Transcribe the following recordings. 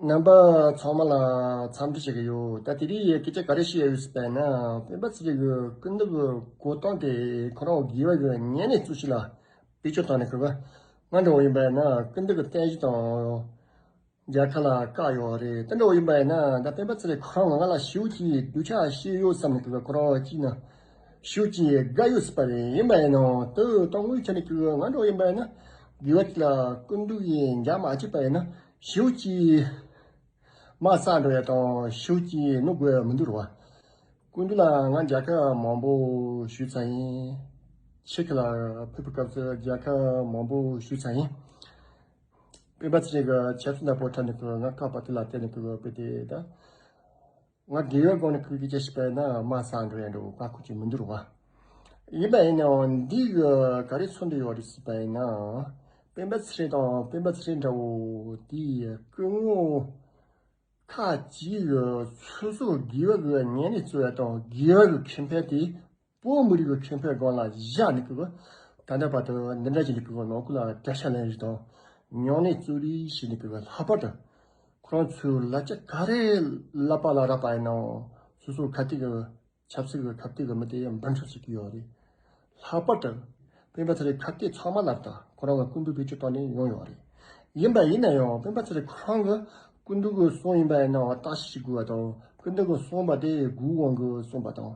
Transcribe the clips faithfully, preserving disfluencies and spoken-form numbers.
རྣམ་པ་ཚང་མ་ལ་འཚམས་འདྲི་ཞུ་གི་ཡོད། ད་དེ་རིང་ཡི་སྐད་ཆ་ག་རེ་བཤད་ཡོད་ཟེར་བ་ཡིན་ན། སྤེན་པ་ཚེ་རིང་གི་སྐུ་མདུན་གྱི་གོ་སྟངས་དེ་ཁོ་རང་དགེ་བ་གི་ཉམས་ལེན་གཙོ་ཆེ་ལ་བེད་སྤྱོད་བཏང་ནས། ཁོ་གི་ང་འདྲ་བོ་ཡིན་པ་ཡིན་ན་སྐུ་མདུན་གྱི་བསྟན་བཞི་དང་རྒྱལ་ཁབ་ལ་བཀག་ཡོད་རེད། དེ་འདྲ་བོ་ཡིན་པ་ཡིན་ན། ད་སྤེན་པ་ཚེ་རིང་ཁོ་རང་ང་ལ་ཞེ་པོ་ཅིག་སྡུག་ཆག་བྱེད་ཡོད་བསམ་ནས། ཁོ་གི་ཁོ་རང་ཅིག་ན་ཞེ་པོ་ཅིག་དགའ་ཡོད་ཟེར་བ་རེད། ཡིན་པ་ཡིན་ནའང་དེ་དང་དངོས་ཆ་ནས་ཁོ་གི་ང་འདྲ་བོ་ཡིན་པ་ཡིན་ན། དགེ་བ་ཅིག་ལ་སྐུ་མདུན་གྱིས་མཇལ་མ་བྱས་པ་ཡིན་ན་ཞེ་པོ་ཅིག་དམག་བསད་འགྲོ་ཡ་དང་ཞེ་པོ་ཅིག་གནོད་དགོས་ཡ་མི་འདུག་རེད་བ། སྐུ་མདུན་ལ་ང་མཇལ་ཁ་མང་པོ་ཞུས་ཚར་ཡིན། ཕྱི་རྒྱལ་ལ་ཕེབས་པའི་སྐབས་སུ་མཇལ་ཁ་མང་པོ་ཞུས་ཚར་ཡིན། སྤེན་པ་ཚེ་རིང་གི་ཆབ་སྲིད་ནག་པོ་འཁྲབ་ནས་ཁོ་ང་བཀག་པ་དེ་ལ་བརྟེན་ནས་ཁོ་གི་དཔེ་དེ་ད། ང་དགེ་བའི་སྒོ་ནས་ཁོ་གི་སྐད་ཆ་བཤད་པ་ཡིན་ན་དམག་བསད་འགྲོ་ཡ་འདྲ་བོ་བཀག་ཁུལ་ཅིག་མི་འདུག་རེད་བ། ཡིན་པ་ཡིན་ནའང་འདི་གི་ག་རེ་མཚོན་འདོད་ཡོད་རེད་ཟེར་བ་ཡིན་ན། སྤེན་པ་ཚེ་རིང་དང་སྤེན་པ་ཚེ་རིང་འདྲ་བོ་དེའི་སྐུ་ངོ་ཁག་ཅིག་གིས་སོ་སོ་དགེ་བ་གི་ཉམས་ལེན་གཙོ་བོ་དང་དགེ་བ་གི་ཁེ་ཕན་དེ་བོད་མི་རིགས་ཀྱི་ཁེ་ཕན་སྒང་ལ་བཞག་ནས་ཁོ་གི་ད་ལྟ་བར་དུ་འདི་འདྲ་བྱས་ནས་ཁོ་གི་ནང་ཁུལ་ལ་དགྲ་ཤ་ལེན་རེས་དང་ཉམས་ལེན་རྩོད་རེས་བྱས་ནས། ཁོ་གི་ལྷག་པར་དུ་ཁོ་རང་ཚོའི་ལབ་ཆ་ག་རེ་ལབ་པ་ལ་རག་པ་ཡིན་ནའང་། སོ་སོ་ཁ་གཏད་ཀྱི་ཆབ་སྲིད་ཀྱི་ཁ་གཏད་ཀྱི་མི་དེ་འབུད་འཐབ་བྱེད་ཀྱི་ཡོད་རེད། ལྷག་པར་དུ་སྤེན་པ་ཚེ་རིང་ཁ་གཏད་ཚང་མ་ལ་ད་ཁོ་རང་གི་སྐུ་མདུན་བེད་སྤྱོད་བཏང་ནས་ཡོང་ཡོད་རེད། ཡིན་པ་ཡིན་ན་ཡང་སྤེན་པ་ཚེ་རིང་ཁོ་རང་གི་སྐུ་མདུན་གྱི་གསུང་ཡིན་པ་ཡིན་ནའང་བརྟག་ཞིབ་བྱེད་དགོས་པ་དང་། སྐུ་མདུན་གྱི་གསུང་པ་དེ་དགོས་དབང་གིས་གསུང་པ་དང་།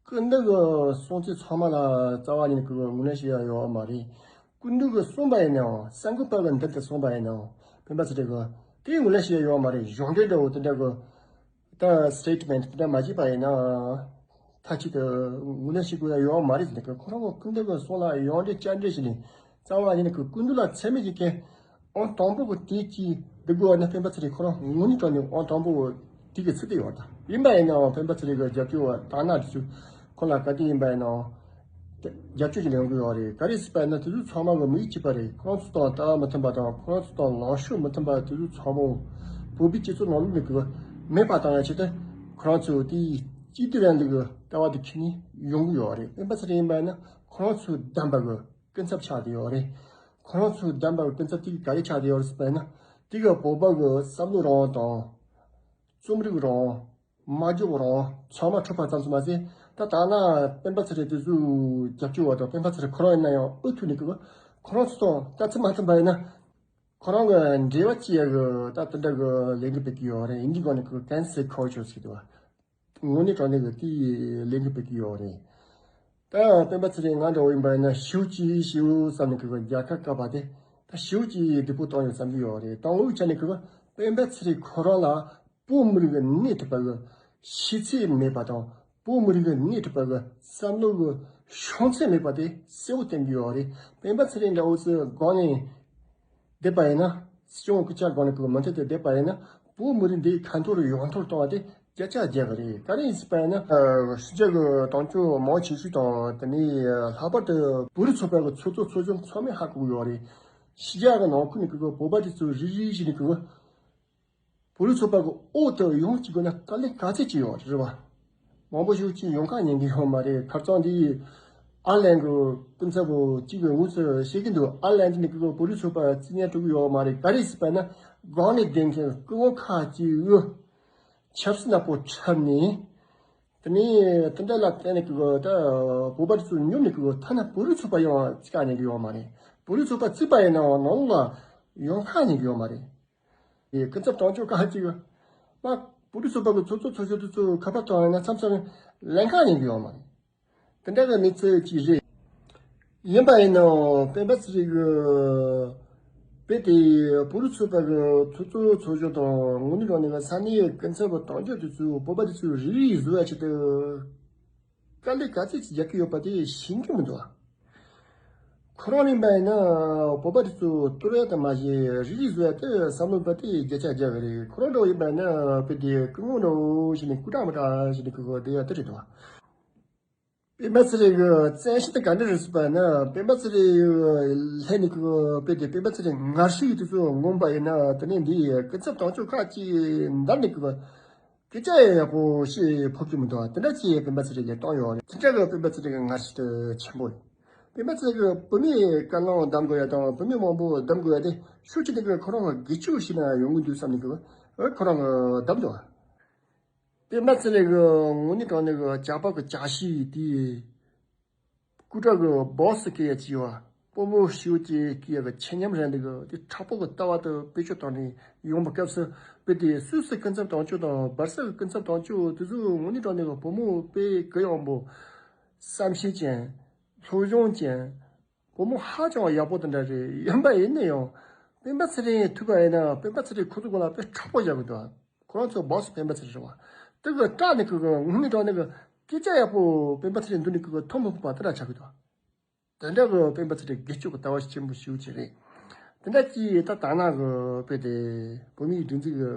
སྐུ་མདུན་གྱི་གསུང་ཚིག་ཚང་མ་ལ་རྩ་བ་ཉིད་ནས་ཁོ་གི་ངོས་ལེན་བྱེད་ཡ་ཡོད་མ་རེད། སྐུ་མདུན་གྱིས་གསུངས་པ་ཡིན་ནའང་། གསར་འགོད་པ་གིས་མདུན་དུ་གསུངས་པ་ཡིན་ནའང་སྤེན་པ་ཚེ་རིང་གིས་དེའི་ངོས་ལེན་བྱེད་ཡ་ཡོད་མ་རེད། གཞུང་འབྲེལ་འདྲ་བོ་དེ་འདྲ་གི་ད་སི་ཊེ་ཊི་མེན་ཊི་དེ་འདྲ་མ་བྱས་པ་ཡིན་ན། མཐའ་གཅིག་ཏུ་ངོས་ལེན་བྱེད་དགོས་ཡ་ཡོད་མ་རེད་ཟེར་ནས། ཁོ་རང་གི་སྐུ་མདུན་གྱི་གསུང་ལ་ཡོངས་འབྲེལ་བཅར་འདྲི་བྱས་ནས། རྩ་བ་ཉིད་ནས་ཁོ་སྐུ་མདུན་ལ་མཚན་སྨད་ཀྱི་སྐད་ཨང་དང་པོ་གི་དེ་གཅིག་འདི་དགོས་པ་ན། སྤེན་པ་ཚེ་རིང་ཁོ་རང་ངོས་ནས་དྲངས་ནས་ཨང་དང་པོ་དེ་གི་ཚིག་དེ་ཡོད་ད། ཡིན་པ་ཡིན་ནའང་སྤེན་པ་ཚེ་རིང་གི་རྒྱབ་སྐྱོར་བ་དང་ན་དེ་ཚོས་ཁོ་ལ་ག་དུས་ཡིན་པ་ཡིན་ནའང་རྒྱབ་སྐྱོར་ཞིག་ཡོང་གི་ཡོད་རེད། ག་རེ་ཟེར་བ་ཡིན་ན། དེ་ཚོ་ཚང་མ་གི་མིག་གཅིག་པ་རེད། ཁོ་རང་ཚོ་དང་ལྟ་བ་མི་མཐུན་པ་དང་ཁོ་རང་ཚོ་དང་ལངས་ཕྱོགས་མི་མཐུན་པ་དེ་ཚོ་ཚང་མ་བོད་པའི་སྤྱི་ཚོགས་ནང་ལོགས་ནས་གི་མེད་པ་བཏང་ཡ་ཆེད་དུ། ཁོ་རང་ཚོས་དེའི་གཅིག་སྡུད་རིང་ལུགས་ཀྱི་ལྟ་བ་དེ་འཁྱེར་ནས་ཡོང་གི་ཡོད་རེད། སྤེན་པ་ཚེ་རིང་ཡིན་པ་ཡིན་ན་ཁོ་རང་ཚོའི་བདམས་པ་གི་སྐུ་ཚབ་ཆགས་བསྡད་ཡོད་རེད། ཁོ་རང་ཚོའི་བདམས་པ་གི་སྐུ་ཚབ་དེ་ག་རེ་ཆགས་བསྡད་ཡོད་རེད་ཟེར་བ་ཡིན་ན། དེ་གི་བོད་པ་གི་བསམ་བློ་རང་དང་། རྩོམ་རིག་རང་། སྨྲ་བརྗོད་རང་ཚང་མ་འཁྲུག་པ་ཙམ་ཙམ་མ་ཟད། ད་ད་ན་སྤེན་པ་ཚེ་རིང་དེ་ཚོའི་རྒྱབ་སྐྱོར་བ་དང་། སྤེན་པ་ཚེ་རིང་ཁོ་རང་ཡིན་ན་ཡང་འུ་ཐུག་ནས་གི་ཁོ་རང་ཚོ་དང་ལྟ་ཚུལ་མ་མཐུན་པ་ཡིན་ན། ཁོ་རང་གི་འབྲེལ་བ་བཅད་ཡ་གི་ད་དེ་འདྲ་གི་ལས་འགུལ་སྤེལ་གི་ཡོད་རེད། ཧིན་དི་སྒང་ནས་གི་ཀེན་སེལ་ཁལ་ཅར་ཟེར་གི་འདུག་བ། ངོས་ནས་དྲངས་ནས་གི་དེའི་ལས་འགུལ་སྤེལ་གི་ཡོད་རེད། ད་སྤེན་པ་ཚེ་རིང་ང་འདྲ་བོ་ཡིན་པ་ཡིན་ན་ཞེ་པོ་ཅིག་ཞེ་པོ་བསམ་ནས་གི་རྒྱལ་ཁ་བཀག་པ་དེ་ད་ཞེ་པོ་ཅིག་སྡུག་པོ་བཏང་ཡོད་བསམ་གི་ཡོད་རེད། དང་པོའི་ཆ་ནས་གི་སྤེན་པ་ཚེ་རིང་ཁོ་རང་ལ་བོད་མི་རིགས་ཀྱི་སྣེ་ཁྲིད་པ་གི་ཤེས་ཚད་མེད་པ་དང་། བོད་མི་རིགས་ཀྱི་སྣེ་ཁྲིད་པ་གི་བསམ་བློ་གི་བྱང་ཚད་མེད་པ་དེ་གསལ་བོ་བསྟན་གྱི་ཡོད་རེད། སྤེན་པ་ཚེ་རིང་འདྲ་བོ་ཚོའི་སྒང་ནས་བསྡད་པ་ཡིན་ན། སྤྱི་ཡོངས་སྐུ་ཕྱྭ་སྒང་ནས་གི་མུ་མཐུད་དུ་བསྡད་པ་ཡིན་ན། བོད་མི་རིགས་འདི་ཁ་འཐོར་ཡོངས་འཐོར་གཏོང་བ་དེ་བརྒྱ་ཆ་བརྒྱ་གི་རེད། ག་རེ་ཡིན་ཟེར་བ་ཡིན་ན། ཕྱི་རྒྱལ་གི་དོན་གཅོད་མང་ཆེ་ཤོས་དང་། དེ་ནས་ལྷག་པར་དུ་བོད་རིགས་ཚོགས་པ་གི་ཚོགས་གཙོ་ཚོགས་གཞོན་ཚང་མས་ཧ་གོ་གི་ཡོད་རེད། ཕྱི་རྒྱལ་གི་ནང་ཁུལ་ནས་གི་བོད་པ་དེ་ཚོ་རིགས་རིགས་བྱས་ནས་གི་བོད་རིགས་ཚོགས་པ་གི་འོག་ཏུ་ཡོང་བཅུག་དགོས་ན་དཀའ་ལས་ག་ཚད་ཅིག་ཡོད་རེད་བ། མང་པོ་ཞིག་ཅིག་ཡོང་ཁ་ཉན་གི་ཡོད་མ་རེད། ཁ་རྩང་འདི་ཨར་ལན་གི་སྐུ་ཚབ་པོ་གཅིག་གིས་ངོས་སུ་བཤད་གི་འདུག་ཨར་ལན་འདི་ནི་གི་བོད་རིགས་ཚོགས་པ་རྩིས་ཉན་སྤྲོད་གི་ཡོད་མ་རེད། ག་རེ་ཟེར་བ་ན་སྒང་ནས་བསྡད་མཁན་སྐུ་ངོ་ཁག་ཅིག་གིས་ཆབ་སྲིད་ནག་པོ་འཁྲབ་ནས། དེ་ནས་དེ་འདྲ་ལ་བརྟེན་ནས་གི་ད་བོད་པ་དེ་ཚོ་ཉོབ་ནས་གི་ཐ་ན་བོད་རིགས་ཚོགས་པ་ཡང་རྩིས་ཁ་ཉན་གི་ཡོད་མ་རེད། བོད་རིགས་ཚོགས་པ་རྩིས་པ་ཡིན་ནའང་ནང་ལོགས་ལ་ཡོང་ཁ་ཉན་གི་ཡོད་མ་རེད། སྐུ་ཚབ་དོན་གཅོད་ཁག་ཅིག་གིས་མ་བོད་རིགས་ཚོགས་པ་གི་ཚོགས་གཙོ་ཚོགས་གཞོན་དེ་ཚོ་ཁ་པར་བཏང་ཡིན་ན་མཚམས་མཚམས་ལེན་ཁ་ཉན་གི་ཡོད་མ་རེད། དེ་འདྲ་གི་གནས་ཚུལ་ཅིག་རེད། ཡིན་པ་ཡིན་ནའང་སྤེན་པ་ཚེ་རིང་གིས་དཔེ་དེ་བོད་རིགས་ཚོགས་པ་གི་ཚོགས་གཙོ་ཚོགས་གཞོན་དང་། དངོས་གནས་དྲང་གནས་ཀྱི་ས་གནས་སྐུ་ཚབ་དོན་གཅོད་དེ་ཚོས་བོད་པ་དེ་ཚོའི་རིགས་རིགས་བཟོ་ཡ་ཆེད་དུ་དཀའ་ལས་ག་ཚད་ཅིག་རྒྱག་གི་ཡོད་པ་དེ་ཤེས་ཀྱི་མི་འདུག་ཁོ་རང་ཡིན་པ་ཡིན་ན་བོད་པ་དེ་ཚོ་གཏོར་ཡ་དང་མ་ཟད་རིགས་རིགས་བཟོ་ཡ་དེ་བསམ་བློ་བཏང་དེ་བརྒྱ་ཆ་བརྒྱ་གི་རེད། ཁོ་རང་འདྲ་བོ་ཡིན་པ་ཡིན་ན་དཔེ་དེ་སྐུ་ངོ་འདྲ་བོ་ཞིག་ནས་སྐུ་དྲག་མི་དྲག་ཞིག་ནས་སྐུ་ཁོ་བསྡད་ཡ་དེ་རེད་འདུག་སྤེན་པ་ཚེ་རིང་གི་བཙན་ཤེད་དེ་ག་འདྲ་རེད་ཟེར་བ་ན། སྤེན་པ་ཚེ་རིང་ལྷན་ནས་གི་དཔེ་དེ་སྤེན་པ་ཚེ་རིང་ངར་ཤུགས་དེ་ཚོ་ངོམ་པ་ཡིན་ན། དེ་ནས་འདི་སྐུ་ཚབ་དོན་གཅོད་ཁག་ཅིག་འདར་ནས་གི་སྐད་ཆ་ཡག་པོ་བཤད་ཕོད་ཀྱི་མི་འདུག་དེ་འདྲ་ཅིག་སྤེན་པ་ཚེ་རིང་གིས་བཏང་ཡོད་རེད། དེ་འདྲ་གི་སྤེན་པ་ཚེ་རིང་གི་ངར་ཤུགས་དེ་ཆེན་པོ་རེད། སྤེན་པ་ཚེ་རིང་གིས་བུད་མེད་བཀའ་བློན་གདམ་དགོས་ཡ་དང་བུད་མེད་མང་པོ་གདམ་དགོས་ཡ་དེ་ཤུགས་ཆེ་ནས་གི་ཁོ་རང་ལ་དགེ་ཕྱོགས་ཤིག་ན་ཡོང་གི་འདུག་བསམ་ནས་གི་ཨེ་ཁོ་རང་གི་བདམས་འདུག་སྤེན་པ་ཚེ་རིང་གི་དངོས་གནས་དྲང་གནས་གི་ཇག་པ་གི་ཇག་ཤིག་དེ། སྐུ་དྲག་གི་སྦོ་སི་སྐད་ཡ་ཅིག་ཡོད། བུ་མོ་ཤིའུ་ཅེ་སྐད་ཡ་གི་ཆེ་ཉམས་རན་འདུག་གི་དེ་དྲག་པོ་གི་ལྟ་བ་དེ་བེད་སྤྱོད་བཏང་ནས་ཡོང་བའི་སྐབས་སུ། དཔེ་དེ་སུད་སི་སྐུ་ཚབ་དོན་གཅོད་དང་སྦར་སེལ་སྐུ་ཚབ་དོན་གཅོད་དེ་ཚོ་དངོས་གནས་དྲང་གནས་གི་བུ་མོ་དཔེ་གུ་ཡངས་པོ། བསམ་ཤེས་ཅན། སློབ་སྦྱོང་ཅན། བུ་མོ་ཧ་ཅང་ཡག་པོ་དེ་འདྲ་རེད། ཡིན་པ་ཡིན་ན་ཡང་སྤེན་པ་ཚེ་རིང་ཐུག་པ་ཡིན་ན་སྤེན་པ་ཚེ་རིང་ཁོ་ཚོ་གོ་ལ་དཔེ་དྲག་པོ་བཞག་གི་འདུག་ཁོ་རང་ཚོ་སྦོ་སི་སྤེན་པ་ཚེ་རིང་རེད་བ། དེ་གི་སྐྲག་ནས་ཁོ་གི་ངུ་ནས་དྲག་ནས་གི་སྐད་ཆ་ཡག་པོ་སྤེན་པ་ཚེ་རིང་འདུག་ནས་ཁོ་གི་ཐོན་མི་ཕོད་པ་དེ་འདྲ་ཆགས་གི་འདུག་དེ་འདྲ་གི་སྤེན་པ་ཚེ་རིང་སྒེར་གཅོད་ཀྱི་ལྟ་བ་ཆེན་པོ་ཞེ་པོ་ཅིག་རེད། དེ་འདྲ་གྱིས་ད་ད་ནང་གི་དཔེ་དེ་བོད་མིའི་སྒྲིག་འཛུགས་ཀྱི་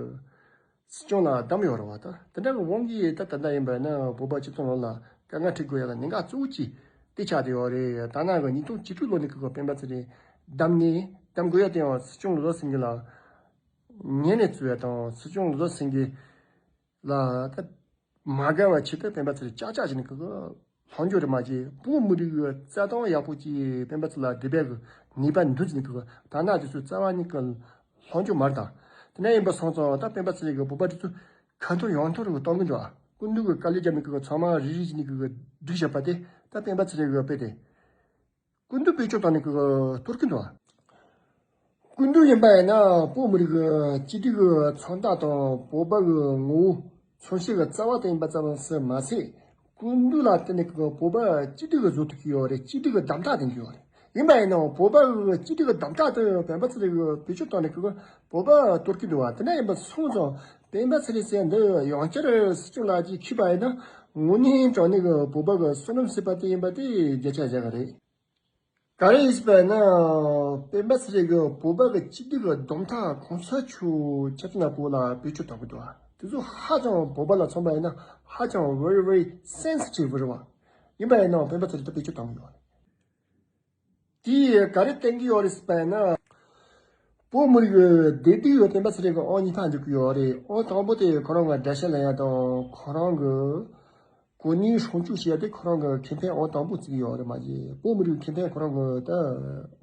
སྲིད་སྐྱོང་ལ་བདམས་ཡོད་རེད་བ། ད་དེ་འདྲ་གི་དབང་གིས་ད་ད་ལྟ་ཡིན་པ་ན་བོད་པ་སྤྱི་ཚོགས་ནང་ལ་དཀའ་ངལ་འཕྲད་དགོས་ཡ་ལ་གནད་འགག་གཙོ་བོ་གཅིག་དེ་ཆགས་བསྡད་ཡོད་རེད། ད་ནང་གི་ཉིས་སྟོང་བཅུ་དྲུག་ལོ་ནས་ཁོ་གི་སྤེན་པ་ཚེ་རིང་བདམས་ནས་བདམས་དགོས་ཡ་དེ་ཡང་སྲིད་སྐྱོང་ལོ་ཟེར་མཁན་ལ་ཉན་ནས་བཙུགས་ཡ་དང་། སྲིད་སྐྱོང་ལོ་ཟེར་མཁན་ལ་ད་མ་དགའ་བ་ཆེད་དུ་སྤེན་པ་ཚེ་རིང་ཅག་ཅག་བྱས་ནས་ཁོ་གི་ལྷོང་འཇུག་རེད་མ་གཅིག་བོད་མི་རིགས་ཀྱི་རྩ་དོན་ཡག་པོ་གཅིག་སྤེན་པ་ཚེ་རིང་ལ་འདི་བས་ཀྱི་ནུས་པ་འདུག་ཟེར་ནས་ཁོ་གི་ད་ནང་དེ་ཚོ་རྩ་བ་ཉིད་ཀྱི་ལྷོང་འཇུག་མ་རེད། ད་དེ་འདྲ་ཡིན་པ་སོང་ཙང་ད་སྤེན་པ་ཚེ་རིང་གི་བོད་པ་དེ་ཚོ་ཁ་འཐོར་ཡང་འཐོར་གི་གཏོང་གི་འདུག་སྐུ་མདུན་གྱི་བཀའ་སློབ་བརྒྱབ་ནས་ཁོ་གི་ཚང་མ་རིལ་རིལ་བྱས་ནས་ཁོ་གི་བསྒྲིགས་བཞག་པ་དེ་ད་སྤེན་པ་ཚེ་རིང་གི་དཔེ་དེ། སྐུ་མདུན་བེད་སྤྱོད་བཏང་ནས་ཁོ་གི་གཏོར་གི་འདུག་སྐུ་མདུན་ཡིན་པ་ཡིན་ན་བོད་མི་རིགས་ཀྱི་གཅིག་སྒྲིལ་གྱི་མཚོན་རྟགས་དང་བོད་པ་གི་ངོ་བོ་མཚོན་བྱེད་ཀྱི་རྩ་བ་དེ་ཡིན་པ་ཙམ་ཟེར་མ་ཟད། སྐུ་མདུན་ལ་བརྟེན་ནས་ཁོ་གི་བོད་པ་གཅིག་སྒྲིལ་གྱི་བཟོ་ཐུབ་ཀྱི་ཡོད་རེད། གཅིག་སྒྲིལ་གྱི་གདམ་ཐག་འདིང་གི་ཡོད་རེད། ཡིན་པ་ཡིན་ནའང་བོད་པ་གི་གཅིག་སྒྲིལ་གྱི་གདམ་ཐག་དེ་སྤེན་པ་ཚེ་རིང་གིས་བེད་སྤྱོད་བཏང་ནས་ཁོ་གི་བོད་པ་གཏོར་གྱི་འདུག་བ། དེ་འདྲ་ཡིན་པ་སོང་ཙང་སྤེན་པ་ཚེ་རིང་ཟེར་འདི་ཡང་བསྐྱར་སྲིད་སྐྱོང་ལ་ཅིག་འཁྱེར་བ་ཡིན་ན་དངོས་གནས་དྲང་གནས་ཀྱི་བོད་པ་གི་བསོད་ནམས་ཟེར་བ་དེ་ཡིན་པ་དེ་བརྒྱ་ཆ་བརྒྱ་ག་རེད། ག་རེ་ཡིན་ཟེར་བ་ཡིན་ན་སྤེན་པ་ཚེ་རིང་གིས་བོད་པ་གི་གཅིག་སྒྲིལ་གྱི་གདམ་ཐག་གོང་ས་མཆོག་ཆབ་སྲིད་ནག་པོ་ལ་བེད་སྤྱོད་བཏང་གི་འདུག་བ། དེ་ཚོ་ཧ་ཅང་བོད་པ་ལ་མཚོན་པ་ཡིན་ན་ཧ་ཅང་very very sensitive རེད་བ། ཡིན་པ་ཡིན་ནའང་སྤེན་པ་ཚེ་རིང་དེ་བེད་སྤྱོད་བཏང་གི་ཡོད་རེད། དེས་ག་རེ་བསྟན་གྱི་ཡོད་རེད་ཟེར་བ་ཡིན་ན། བོད་མི་རིགས་བདེ་སྡུག་ཡོད་སྟེ་སྤེན་པ་ཚེ་རིང་གི་ཨང་གཉིས་ཐག་འཇོག་གི་ཡོད་རེད། ཨང་དང་པོ་དེ་ཁོ་རང་གི་དགྲ་ཤ་ལེན་ཡ་དང་ཁོ་རང་གི་གོ་གནས་སྲུང་སྐྱོབ་བྱེད་ཡ་དེ་ཁོ་རང་གི་ཁེ་ཕན་ཨང་དང་པོ་བརྩི་གི་ཡོད་རེད་མ་གཞི། བོད་མི་རིགས་ཁེ་ཕན་ཁོ་རང་གི་ད་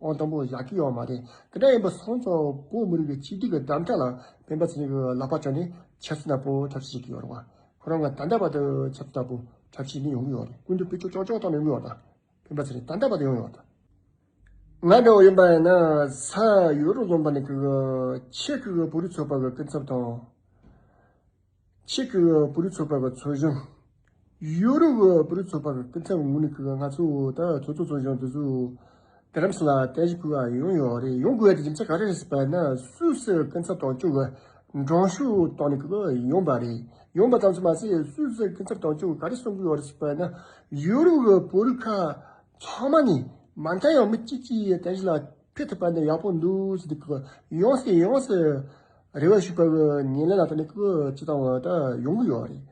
ཨང་དང་པོ་བཞག་གི་ཡོད་མ་རེད། དེ་འདྲ་ཡིན་པ་སོང་ཙང་བོད་མི་རིགས་ཀྱི་གཅིག་སྒྲིལ་གྱི་གདམ་ག་ལ་སྤེན་པ་ཚེ་རིང་གི་ལག་པ་བརྐྱངས་ནས་ཆབ་སྲིད་ནག་པོ་འཁྲབ་ཁྲིད་བྱེད་ཀྱི་ཡོད་རེད་བ། ཁོ་རང་གི་ད་ལྟ་བར་དུ་ཆབ་སྲིད་ནག་པོ་འཁྲབ་ཁྲིད་ནས་ཡོང་གི་ཡོད་རེད། སྐུ་མདུན་བེད་སྤྱོད་ཅོག་ཅོག་བཏང་ནས་ཡོང་གི་ཡོད་རེད། སྤེན་པ་ཚེ་རིང་ད་ལྟ་བར་དུ་ཡོང་ཡོད་ད། ང་འདྲ་བོ་ཡིན་པ་ཡིན་ན་ས་ཡོ་རོབ་ལུང་པ་ནས་ཀྱི་ཆེ་ཀྱི་བོད་རིགས་ཚོགས་པ་གི་སྐུ་ཚབ་དང་། ཆེ་ཀྱི་བོད་རིགས་ཚོགས་པ་གི་ཚོགས་གཞོན། ཡོ་རོབ་ཀྱི་བོད་རིགས་ཚོགས་པ་གི་སྐུ་ཚབ་ངོས་ནས་ཀྱི་ང་ཚོ་ད་ཚོགས་གཙོ་ཚོགས་གཞོན་དེ་ཚོ་རྡ་རམ་ས་ལ་རྟེན་གཞི་བཀོད་པ་ཡོང་ཡོད་རེད། ཡོང་དགོས་ཡ་དེ་རྒྱུ་མཚན་ག་རེ་རེད་ཟེར་བ་ཡིན་ན་སུད་སི་སྐུ་ཚབ་དོན་གཅོད་ཀྱི་མགྲོན་ཤོག་བཏང་ནས་ཀྱི་ཡོང་པ་རེད། ཡོང་པ་ཙམ་ཞིག་མ་ཟད་སུད་སི་སྐུ་ཚབ་དོན་གཅོད་ཀྱིས་ག་རེ་གསུང་གི་ཡོད་རེད་ཟེར་བ་ཡིན་ན་ཡོ་རོབ་ཀྱི་བོད་རིགས་ཁག་ཚང་མ་ནས་མ་མཐའ་ཡང་མི་གཅིག་གིས་རྟེན་གཞི་ལ་ཕེབས་ཐུབ་པ་ནི་ཡག་པོ་འདུག་ཟེར་ཏེ་ཁོ་ཡོངས་སུ་ཡོངས་སུ་རེ་བ་ཞུས་པ་གི་ཉིན་ལན་ལ་ད་ནི་ཁོ་ཅི་བཏང་བ་ད་ཡོང་གི་ཡོད་རེད།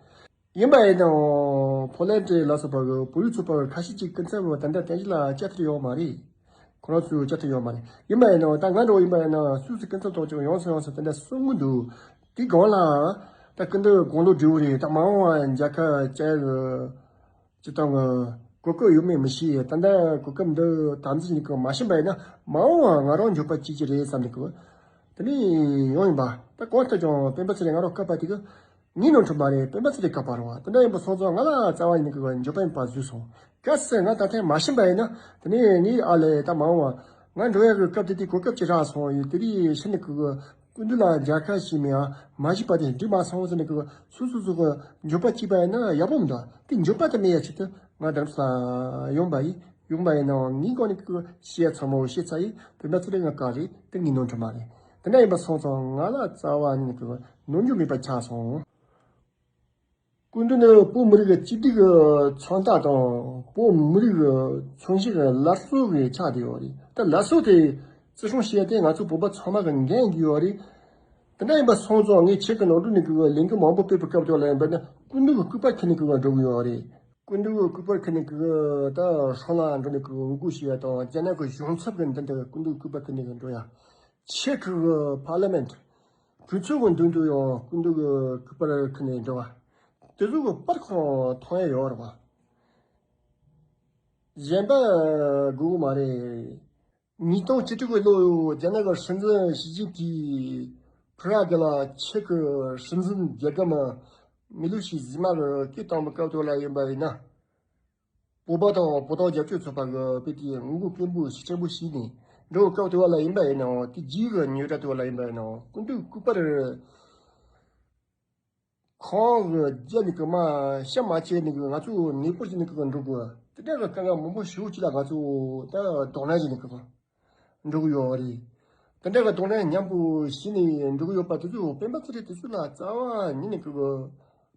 ཡིན་པ་ཡིན་ནའང་ཕོ་ལན་ཌི་ལ་སོགས་པ་གི་བོད་རིགས་ཚོགས་པ་གི་ཁ་ཤས་ཅིག་སྐུ་ཚབ་ད་ལྟ་རྟེན་གཞི་ལ་བཅར་ཐུབ་ཡོད་མ་རེད། ཁོ་རང་ཚོས་བཅར་ཐུབ་ཡོད་མ་རེད། ཡིན་པ་ཡིན་ནའང་ད་ང་འདྲ་བོ་ཡིན་པ་ཡིན་ན་སུད་སི་སྐུ་ཚབ་ཐོག་ཅིག་ཡོངས་སུ་ཡོངས་སུ་ད་ལྟ་གསུང་གི་འདུག་དེའི་སྒང་ལ་ད་སྐུ་མདུན་དགུང་ལོ་བགྲེས་པོ་རེད། ད་མ་འོངས་པ་མཇལ་ཁ་བཅར་གི་སྤྱིར་བཏང་གི་གོ་སྐབས་ཡོད་མེད་མི་ཤེས། ད་ལྟ་གོ་སྐབས་འདི་དམ་འཛིན་གྱི་མ་ཤེས་པ་ཡིན་ན་མ་འོངས་པ་ང་རང་འགྱོད་པ་སྐྱེ་གི་རེད་བསམ་ནས་གི་དེ་ནས་ཡོང་ཡིན་པ། ད་གང་ལྟར་ཀྱང་སྤེན་པ་ཚེ་རིང་ང་རང་བཀག་པ་དེ་གི་ངའི་ནོར་འཁྲུལ་མ་རེད། སྤེན་པ་ཚེ་རིང་བཀག་པ་རེད་བ། དེ་འདྲ་ཡིན་པ་སོང་ཙང་ང་ལ་རྩ་བ་ཡིན་གི་འགྱོད་པ་ཡིན་པ་བཟོས་སོང་། གལ་སྲིད་ང་ད་ཐེངས་མ་ཕྱིན་པ་ཡིན་ན་དེ་ནས་ངའི་ཨ་ལས་ད་མ་འོངས་པ་ང་འགྲོ་ཡ་གི་སྐབས་དེ་དུས་གོ་སྐབས་ཅིག་རག་སོང་ཡོད། དེ་དུས་ཕྱིན་ནས་གི་སྐུ་མདུན་ལ་མཇལ་ཁ་ཞུས་མེད་ཨ་མ་ཞུས་པ་དེ་འགྲིག་མ་སོང་ཟེར་ནས་གི་སོ་སོ་སོ་གི་འགྱོད་པ་སྐྱེས་པ་ཡིན་ན་ཡག་པོ་མི་འདུག་དེ་འགྱོད་པ་དེ་མེད་ཡ་ཆེད་དུ་ང་རྡ་རམ་ས་ལ་ཡོང་པ་ཡིན། ཡོང་པ་ཡིན་ནའང་ངའི་སྒང་ནས་གི་བཤད་ཚང་མ་བཤད་ཚར་ཡིན། དེ་འདྲ་ཚོ་རེ་ང་བཀག་རེད། དེ་ངའི་ནོར་འཁྲུལ་མ་རེད། དེ་འདྲ་ཡིན་པ་སོང་ཙང་ང་ལ་རྩ་བ་ནས་གི་ནོར་འཁྲུལ་མེད་པ་ཆགས་སོང་། སྐུ་མདུན་ནི་བོད་མི་རིགས་ཀྱི་གཅིག་སྒྲིལ་གྱི་མཚོན་རྟགས་དང་བོད་མི་རིགས་ཀྱི་མཚོན་བྱེད་ཀྱི་སླར་གསོ་གི་ཆགས་བསྡད་ཡོད་རེད། ད་སླར་གསོ་དེ་བརྩི་སྲུང་བྱེད་ཡ་དེ་ང་ཚོ་བོད་པ་ཚང་མ་གི་འགན་ཡོད་རེད། དེ་འདྲ་ཡིན་པ་སོང་ཙང་ངས་ཁྱེད་ཀྱི་ནང་དུ་ནས་གི་ལས་འགུལ་མང་པོ་སྤེལ་བའི་སྐབས་དེ་ལ་ཡིན་པ་ནི་སྐུ་མདུན་གྱི་སྐུ་པར་ཁྱེར་ནས་གི་འགྲོ་གི་ཡོད་རེད། སྐུ་མདུན་གྱི་སྐུ་པར་ཁྱེར་ནས་གི་ད་སྲང་ལ་འགྲོ་ནས་གི་འོས་སྒུག་བྱེད་ཡ་དང་རྒྱ་ནག་གི་གཞུང་ཚབ་ཀྱི་མདུན་དུ་སྐུ་མདུན་གྱི་སྐུ་པར་ཁྱེར་ནས་གི་འགྲོ་ཡ། ཕྱི་གི་པར་ལི་མེན་ཊི། གྲོས་ཚོགས་ཀྱི་མདུན་དུ་ཡང་སྐུ་མདུན་གྱི་སྐུ་པར་ཁྱེར་ནས་འགྲོ་བ། དེ་ཚོ་གི་པར་ཁོ་མཐོང་ཡ་ཡོད་རེད་བ། གཞན་པ་དགོས་མ་རེད། ཉིས་སྟོང་བཅུ་དྲུག་གི་ལོ་རྒྱ་ནག་གི་སྲིད་འཛིན་ཞི་ཅིན་ཕིང་ ཕ་ར་གི་ལ་ཆེ་གི་སྲིད་འཛིན་རྒྱལ་ཁམས་མི་ལུ་ཤི་ཟི་མ་གི་སྐད་བཏང་བའི་སྐབས་དེ་ལ་ཡིན་པ་ཡིན་ན། བོད་པ་དང་བོད་དོན་རྒྱབ་སྐྱོར་ཚོགས་པ་གི་དཔེ་དེ་ངོ་རྒོལ་སྐད་འབོད་ཤུགས་ཆེན་པོ་བྱས་ནས་འགྲོ་བའི་སྐབས་དེ་ལ་ཡིན་པ་ཡིན་ནའང་། དེ་རྗེས་ཀྱི་ཉེ་རབས་དེ་ལ་ཡིན་པ་ཡིན་ནའང་སྐུ་མདུན་སྐུ་པར་ཁོང་གི་རྒྱབ་ནས་ཀྱི་མ་ཤ་མ་བཅད་ནས་ཀྱི་ང་ཚོ་ནས་པོ་བྱས་ནས་ཀྱི་འགྲོ་དགོས། དེ་འདྲ་གི་དཀའ་ངལ་མང་པོ་ཞེ་པོ་ཅིག་ལ་ང་ཚོ་ད་གདོང་ལེན་བྱས་ནས་ཀྱི་འགྲོ་གི་ཡོད་རེད། དེ་འདྲ་གི་གདོང་ལེན་མཉམ་པོ་བྱས་ནས་འགྲོ་གི་ཡོད་པ་དེ་ཚོ་སྤེན་པ་ཚེ་རིང་དེ་ཚོ་ལ་རྩ་བ་ཉིད་ནས་ཀྱི་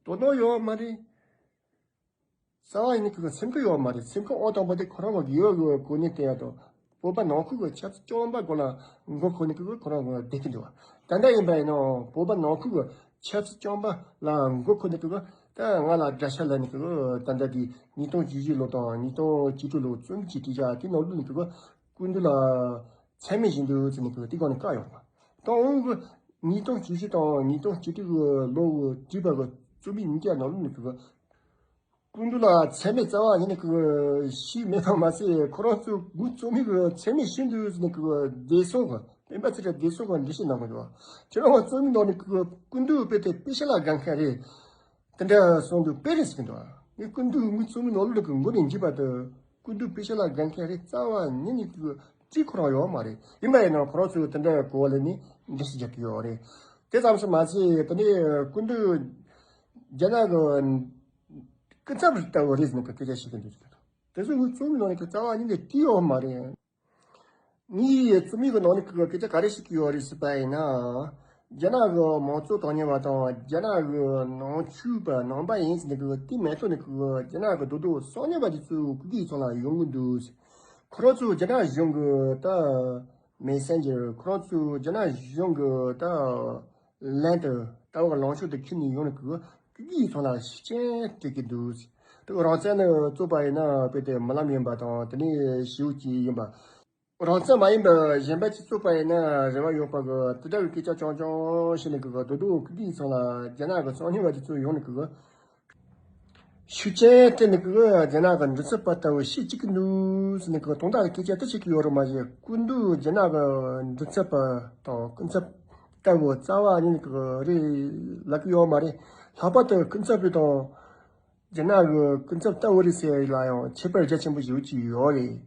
དོ་སྣང་ཡོད་མ་རེད། རྩ་བ་ཉིད་ནས་ཀྱི་སེམས་ཁུར་ཡོད་མ་རེད། སེམས་ཁུར་ཨང་དང་པོ་དེ་ཁོ་རང་གི་དགེ་བའི་གོ་གནས་སྟེར་ཡ་དང་། བོད་པ་ནང་ཁུལ་གྱི་ཆབ་སྲིད་བཅོམ་པ་སྒང་ལ་མགོ་འཁོར་ནས་ཀྱི་ཁོ་རང་གི་བསྡད་ཀྱི་འདུག་ད་ལྟ་ཡིན་པ་ཡིན་ནའང་བོད་པ་ནང་ཁུལ་གྱི་ཆབ་སྲིད་བཅོམ་པ་ལ་མགོ་འཁོར་ནས་ཀྱི་ད་ང་ལ་དགྲ་ཤ་ལབ་ནས་ཀྱི་ད་ལྟ་དེ་ཉིས་སྟོང་བཅུ་བཞི་ལོ་དང་ཉིས་སྟོང་བཅུ་དྲུག་ལོ་རྩོམ་ཅིག་བྲིས་བཞག་དེ་ནང་ལོགས་ནས་ཀྱི་སྐུ་མདུན་ལ་མཚན་སྨད་བྱས་འདུག་ཟེར་ནས་ཀྱི་དེ་སྒང་ནས་བཀག་ཡོད་པ། ད་འོང་གི་ཉིས་སྟོང་བཅུ་བཞི་དང་ཉིས་སྟོང་བཅུ་དྲུག་གི་ལོ་གི་བྲིས་པ་གི་རྩོམ་ཡིག་གཉིས་ཀ་ནང་ལོགས་ནས་ཀྱི་སྐུ་མདུན་ལ་མཚན་སྨད་རྩ་བ་ཉིད་ནས་ཀྱི་བྱས་མེད་པ་མ་ཟད། ཁོ་རང་ཚོ་ངོས་རྩོམ་ཡིག་གི་མཚན་སྨད་བྱས་འདུག་ཟེར་ནས་ཀྱི་བདེ་སྲུང་གི་སྤེན་པ་ཚེ་རིང་བདེ་སྲུང་གི་འགྲེལ་བཤད་གནང་གི་འདུག་དེ་རིང་ང་རྩོམ་ཡིག་ནང་ནས་ཀྱི་སྐུ་མདུན་དཔེ་དེ་དཔེ་ཆ་ལ་དགའ་མཁན་རེད། དེ་འདྲ་གསུངས་འདུག་དཔེ་རེད་ཟེར་གི་འདུག་ངས་སྐུ་མདུན་ངོས་རྩོམ་ཡིག་ནང་ལོགས་ཀྱི་མགོ་ནས་མཇུག་བར་དུ་སྐུ་མདུན་དཔེ་ཆ་ལ་དགའ་མཁན་རེད། རྩ་བ་ཉིད་ནས་ཀྱི་བྲིས་ཁོ་རང་ཡོད་མ་རེད། ཡིན་པ་ཡིན་ནའང་ཁོ་རང་ཚོས་དེ་འདྲ་གོ་བ་ལེན་ནས་འགྲེལ་བཤད་རྒྱག་གི་ཡོད་རེད། དེ་ཙམ་ཞིག་མ་ཟད། དེ་ནས་སྐུ་མདུན་རྒྱ་ནག་གི་སྐུ་ཚབ་ལྟ་བུ་རེད་ཟེར་ནས་སྐད་ཆ་བཤད་ཀྱི་འདུག་དེ་ཚོ་ངོས་རྩོམ་ཡིག་ནང་ནས་ཀྱི་རྩ་བ་ཉིད་ནས་བྲིས་ཡོད་མ་རེད། ངའི་རྩོམ་ཡིག་གི་ནང་ནས་ཀྱི་སྐད་ཆ་ག་རེ་བཤད་ཀྱི་ཡོད་རེད་ཟེར་བ་ཡིན་ན། རྒྱ་ནག་གི་དམངས་གཙོ་དོན་གཉེར་བ་དང་རྒྱ་ནག་གི་ནང་ཆོས་པ་ནང་པ་ཡིན་ཟེར་ནས་ཀྱི་དེ་མ་གཏོགས་ནས་ཀྱི་རྒྱ་ནག་གི་རྡོག་རྡོག་གསང་ཉུལ་བ་དེ་ཚོ་སྐུ་སྒེར་ཚང་ལ་ཡོང་གི་འདུག་ཁོ་རང་ཚོ་རྒྱ་ནག་གཞུང་གི་ད་མེ་སེན་ཇར། ཁོ་རང་ཚོ་རྒྱ་ནག་གཞུང་གི་ད་ལན་དུ་ལྟ་བ་ལངས་ཕྱོགས་དེ་ཁྱེར་ནས་ཡོང་ནས་ཀྱི་སྐུ་སྒེར་ཚང་ལ་ཤུགས་རྐྱེན་སྤྲད་ཀྱི་འདུག་དེ་རང་བཙན་ནི་རྩོད་པ་ཡིན་ན་དཔེ་དེ་རྨི་ལམ་ཡིན་པ་དང་། དེ་ནས་ཞེ་པོ་ཅིག་ཡིན་པ། རང་བཙན་མ་ཡིན་པ་གཞན་པ་ཅིག་རྩོད་པ་ཡིན་ན་རེ་བ་ཡོད་པ་གི་དེ་འདྲ་གི་སྐད་ཆ་རྐྱང་རྐྱང་བཤད་ནས་གི་རྡོག་རྡོག་སྐུ་སྒེར་ཚང་ལ་རྒྱ་ནག་གི་གསང་ཉུལ་བ་དེ་ཚོ་ཡོང་ནས་གི་ཤུགས་རྐྱེན་སྤྲད་ནས་གི་རྒྱ་ནག་གི་མགྲིན་ཚབ་པ་ལྟ་བུ་བཤད་ཅིག་གི་འདུག་ཟེར་ནས་གི་དོན་དག་གི་སྐད་ཆ་དེ་བཤད་ཀྱི་ཡོད་རེད་མ་གཞི། སྐུ་མདུན་རྒྱ་ནག་གི་མགྲིན་ཚབ་པ་དང་སྐུ་ཚབ་ལྟ་བུ་རྩ་བ་ཉིད་ནས་གི་རེད་ལབ་ཀྱི་ཡོད་མ་རེད། ལྷག་པར་དུ་སྐུ་ཚབ་རེད་དང་། རྒྱ་ནག་གི་སྐུ་ཚབ་ལྟ་བུ་རེད་ཟེར་ལ་ཡང་ཁྱད་པར་རྒྱ་ཆེན་པོ་ཞེ་པོ་ཅིག་ཡོད་རེད།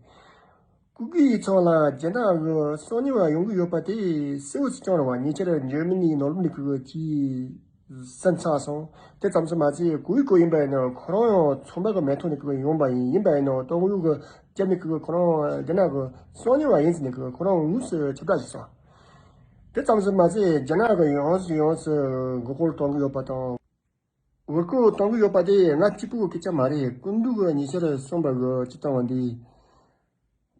སྐུ་སྒེར་ཚང་ལ་རྒྱ་ནག་གི་གསང་ཉུལ་བ་ཡོང་གི་ཡོད་པ་དེ་གསལ་བོ་ཞིག་ཀྱང་རེད་བ། ཉེ་ཆར་འཇར་མ་ནིའི་ནང་ལོགས་ནས་ཀྱི་ཅིག་གསན་ཚར་སོང་། དེ་ཙམ་ཞིག་མ་ཚད་གོ་ཡི་གོ་ཡིན་པ་ཡིན་ན་ཁོ་རང་ཡང་ཚོང་པ་གི་མིང་ཐོག་ནས་ཀྱི་ཡོང་པ་ཡིན། ཡིན་པ་ཡིན་ན་ཏོག་དབྱིབས་གི་རྒྱབ་ནས་ཀྱི་ཁོ་རང་རྒྱ་ནག་གི་གསང་ཉུལ་བ་ཡིན་ཟེར་ནས་ཀྱི་ཁོ་རང་དངོས་སུ་ཁྱབ་བསྒྲགས་བྱས་སོང་། དེ་ཙམ་ཞིག་མ་ཚད་རྒྱ་ནག་གི་ཡོངས་སུ་ཡོངས་སུ་མགོ་སྐོར་གཏོང་གི་ཡོད་པ་དང་། འུར་རྒོལ་གཏོང་གི་ཡོད་པ་དེ་ང་གཅིག་པུ་གི་སྐད་ཆ་མ་རེད། སྐུ་མདུན་གྱིས་ཉེ་ཆར་གསུངས་པ་གི་སྤྱིར་བཏང་བ་འདི།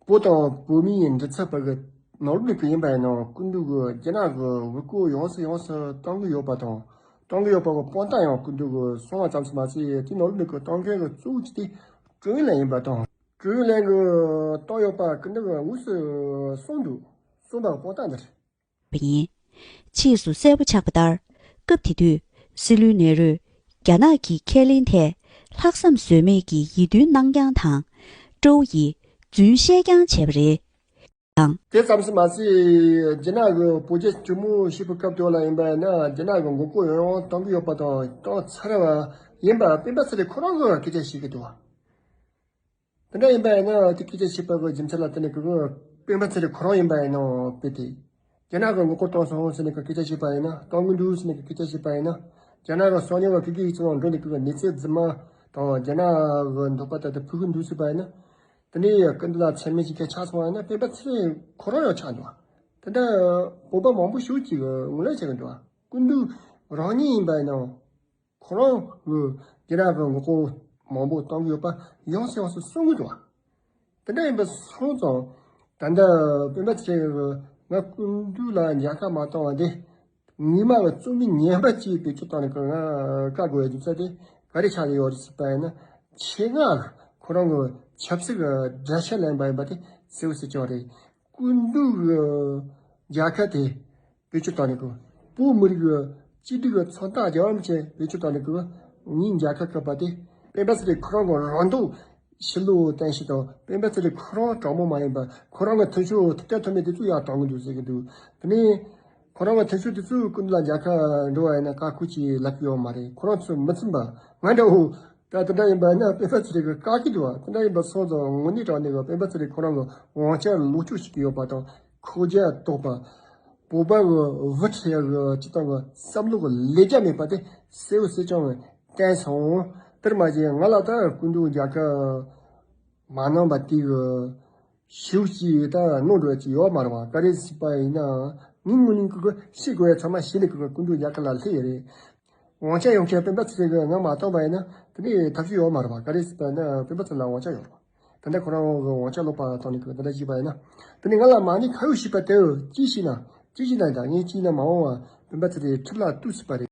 བོད་དང་བོད་མིའི་མགྲིན་ཚབ་པ་གི་ནང་ལོགས་ནས་ཀྱི་ཡིན་པ་ཡིན་ནའང་སྐུ་མདུན་གྱིས་རྒྱ་ནག་གི་འུར་རྒོལ་ཡོངས་སུ་ཡོངས་སུ་གཏོང་གི་ཡོད་པ་དང་གཏོང་གི་ཡོད་པ་གི་དཔང་རྟགས་ཡང་སྐུ་མདུན་གྱིས་གསུངས་པ་ཙམ་ཞིག་མ་ཟད། དེའི་ནང་ལོགས་ནས་ཀྱི་གཏོང་མཁན་གྱི་གཙོ་བོ་གཅིག་དེ་ཀྲུའུ་ཨིན་ལན་ཡིན་པ་དང་། ཀྲུའུ་ཨིན་ལན་གྱིས་གཏོང་ཡོད་པ་སྐུ་མདུན་གྱིས་དངོས་སུ་གསུངས་འདུག་གསུངས་པ་གི་དཔང་རྟགས་འདི་རེད། པ་ཡིན། ཕྱིས་སུ་གསལ་པོ་ཆགས་པ་ལྟར། སྐབས་དེ་དུས་སྲིད་བློན་ནེ་རུས་རྒྱ་ནག་གི་ཁས་ལེན་ཐད་ལྷག་བསམ་ཟོལ་མེད་ཀྱི་ཡིད་རྟོན་གནང་རྐྱང་དང་། ཀྲོའུ་ཡིས་རྫུན་བཤད་རྐྱང་བྱས་པ་རེད། དང་། དེ་ཙམ་ཞིག་མ་ཟད། རྒྱ་ནག་གི་བོད་རྒྱ་གྲོས་མོལ་བྱེད་པའི་སྐབས་དེ་ལ་ཡིན་པ་ཡིན་ན་རྒྱ་ནག་གི་འགོག་རྒོལ་ཡང་ཡང་གཏོང་གི་ཡོད་པ་དང་གཏོང་ཚར་བ་ཡིན་པ་སྤེན་པ་ཚེ་རིང་ཁོ་རང་གིས་སྐད་ཆ་བཤད་ཀྱི་འདུག་དེ་འདྲ་ཡིན་པ་ཡིན་ན་དེ་སྐད་ཆ་བཤད་པ་གི་རྒྱུ་མཚན་ལ་བརྟེན་ནས་ཀྱི་སྤེན་པ་ཚེ་རིང་ཁོ་རང་ཡིན་པ་ཡིན་ནའང་དཔེ་དེ། རྒྱ་ནག་གི་མགོ་སྐོར་བཏང་སོང་ཟེར་ནས་ཀྱི་སྐད་ཆ་བཤད་པ་ཡིན་ན། གཏོང་གི་འདུག་ཟེར་ནས་ཀྱི་སྐད་ཆ་བཤད་པ་ཡིན་ན། རྒྱ་ནག་གི་གསང་ཉུལ་བ་ཀི་ཀི་ཡིག་ཚང་ལ་འགྲོ་ནས་ཀྱི་གནས་ཚུལ་རྫུན་མ་དང་རྒྱ་ནག་གི་འདོད་པ་ལྟར་དུ་ཕུལ་གི་འདུག་ཟེར་བ་ཡིན་ན། དེ་ནས་སྐུ་མདུན་ལ་མཚན་སྨད་ཅིག་ག་ཆགས་སོང་བ་ཡིན་ན་སྤེན་པ་ཚེ་རིང་ཁོ་རང་ཡང་ཆགས་འདུག་དེ་འདྲ་བོད་པ་མང་པོ་ཞིག་ཅིག་གིས་ངོས་ལེན་བྱེད་ཀྱི་འདུག་སྐུ་མདུན་རང་ཉིད་ཡིན་པ་ཡིན་ནའང་། ཁོ་རང་གི་རྒྱ་ནག་གི་ངོ་རྒོལ་མང་པོ་གཏོང་གི་ཡོད་པ་ཡོངས་སུ་ཡོངས་སུ་གསུང་གི་འདུག་དེ་འདྲ་ཡིན་པ་སོང་ཙང་། ད་ལྟ་སྤེན་པ་ཚེ་རིང་གིས་ང་སྐུ་མདུན་ལ་མཇལ་ཁ་མ་བཏང་བ་དེ། ངོ་མ་གི་རྩོམ་ཡིག་ངན་པ་ཅིག་བེད་སྤྱོད་བཏང་ནས་ང་བཀག་དགོས་ཡ་རྒྱུ་མཚན་དེ་ག་རེ་ཆགས་ཀྱི་ཡོད་རེད་ཟེར་བ་ཡིན་ན། ཆེད་མངགས་ཁོ་རང་གི་ཆབ་སྲིད་ཀྱི་དགྲ་ཤ་ལེན་པ་ཡིན་པ་དེ་གསལ་པོ་གསལ་རྐྱང་རེད། སྐུ་མདུན་གི་མཇལ་ཁ་དེ། བེད་སྤྱོད་བཏང་ནས་ཀྱི། བོད་མི་རིགས་ཀྱི་གཅིག་སྒྲིལ་གྱི་མཚོན་རྟགས་རྒྱལ་བ་རིན་པོ་ཆེ་བེད་སྤྱོད་བཏང་ནས་ཀྱི། ངའི་མཇལ་ཁ་བཀོད་པ་དེ། སྤེན་པ་ཚེ་རིང་ཁོ་རང་གི་རང་སྡུག་ཕྱི་ལོགས་བསྟན་ཞིག་དང་སྤེན་པ་ཚེ་རིང་ཁོ་རང་དྲང་མོ་མ་ཡིན་པ་ཁོ་རང་གི་མཐུན་ཕྱོགས་ཐུབ་བསྟན་ཐུབ་མིན་དེ་ཚོ་ཡར་བཏང་གི་འདུག་ཟེར་གི་འདུག་དེ་ནས་ ཁོ་རང་གི་འཐེན་ཤུགས་དེ་ཚོའི་སྐུ་མདུན་ལ་རྒྱལ་ཁ་འགྲོ་བ་ཡིན་ན་བཀའ་བཀོད་ཅིག་ལབ་ཀྱི་ཡོད་མ་རེད། ཁོ་རང་ཚོ་མི་ཚིམ་པ་ང་འདྲ་བོ་ད་དེ་འདྲ་ཡིན་པ་ན་སྤེན་པ་ཚེ་རིང་གི་བཀག་གི་འདུག་བ། དེ་འདྲ་ཡིན་པ་སོང་ཙང་དངོས་གནས་དྲང་གནས་གི་སྤེན་པ་ཚེ་རིང་ཁོ་རང་གི་དབང་ཆ་ལོག་སྤྱོད་བྱེད་ཀྱི་ཡོད་པ་དང་ཁོག་རྒྱ་དོག་པ། བོད་པ་གི་བུ་ཁྲིད་ཡག་གི་སྤྱི་བཏང་གི་བསམ་བློ་གི་ལས་རྒྱ་མེད་པ་དེ་གསལ་བོ་གསལ་རྐྱང་གི་བསྟན་སོང་། དེར་མ་ཟད་ང་ལ་ད་སྐུ་མདུན་རྒྱལ་ཁ་མ་གནང་པ་དེ་གི་ཞེ་པོ་ཅིག་ད་གནོད་འགྲོ་ཡ་ཅིག་ཡོད་མ་རེད་བ། ག་རེ་ཟེར་བ་ཡིན་ན་ངའི་ངོས་ནས་ཁོ་གི་ཤེས་དགོས་ཡ་ཚང་མ་ཤེས་ནས་ཁོ་གི་སྐུ་མདུན་རྒྱལ་ཁ་ལ་སླེབས་ཡོད་རེད། དབང་ཆ་ཡོང་ཆེད་སྤེན་པ་ཚེ་རིང་གིས་ང་མ་བཏང་པ་ཡིན་ན་དེ་ནས་ཐབས་ཤེས་ཡོད་མ་རེད་བ། ག་རེ་ཟེར་བ་ན་སྤེན་པ་ཚེ་རིང་ལ་དབང་ཆ་ཡོད་རེད་བ། ད་ལྟ་ཁོ་རང་གི་དབང་ཆ་ལོག་པ་བཏང་ནས་ཁོ་ད་ལྟ་བྱས་པ་ཡིན་ན། དེ་ནས་ང་ལ་མ་ཎི་ཁ་ཡོད་ཞེས་པ་དེ་ཅི་ཞིག་ན་ཅི་ཞིག་ན་ད་ངས་ཅི་ན་མ་འོངས་བ་སྤེན་པ་ཚེ་རིང་ཁྲིམས་ལ་གཏུགས་སྲིད་པ་རེད།